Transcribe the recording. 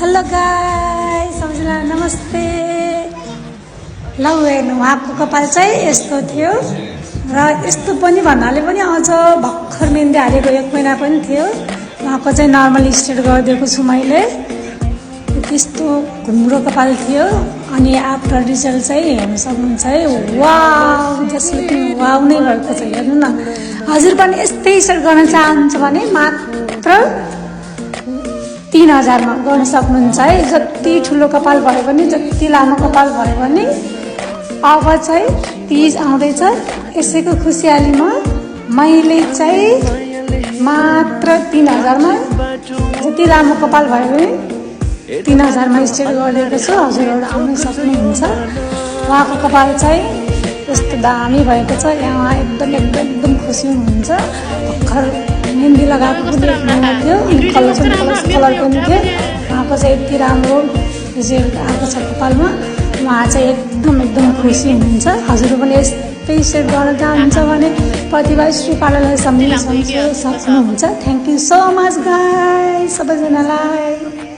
Hello guys, सबैजनालाई नमस्ते। ल हेर्नु उहाँको कपाल चाहिँ यस्तो थियो र यस्तो पनि भन्नाले पनि अझ भर्खर मेहन्दी हालेको 1 महिना पनि थियो। उहाँको चाहिँ नर्मल स्ट्रेट गरिदिएको छु मैले। त्यस्तो घुम्रो कपाल थियो अनि आफ्टर रिजल्ट चाहिँ हेर्न सक्नुहुन्छ है। वाउ, जस्ट लुकिङ वाउ नै भएको छ। हेर्नु न, हजुर पनि यस्तै स्टाइल गर्न चाहनुहुन्छ भने मात्र 3000 मा गर्न सक्नुहुन्छ है। जति ठुलो कपाल भयो भने, जति लामो कपाल भयो भने। अब चाहिँ तीज आउँदैछ, यसैको खुसियालीमा मैले चाहिँ मात्र 3000 मा जति लामो कपाल भयो भने 3000 मा स्ट्रेट गरिदिएको छु। हजुरहरू आउन सक्नुहुन्छ। उहाँको कपाल चाहिँ यस्तो दामी भएको छ। यहाँ एकदम खुसी हुनुहुन्छ। भर्खर मेहन्दी लगाएको पनि थियो अनि कलर पनि थियो। उहाँको चाहिँ यति राम्रो रिजल्ट आएको छ कपालमा। उहाँ चाहिँ एकदम खुसी हुनुहुन्छ। हजुरहरू पनि यस्तै सेट गर्न चाहनुहुन्छ भने प्रतिभा स्त्री पार्लरलाई सम्झिन सक्नुहुन्छ। Thank you so much guys सबैजनालाई।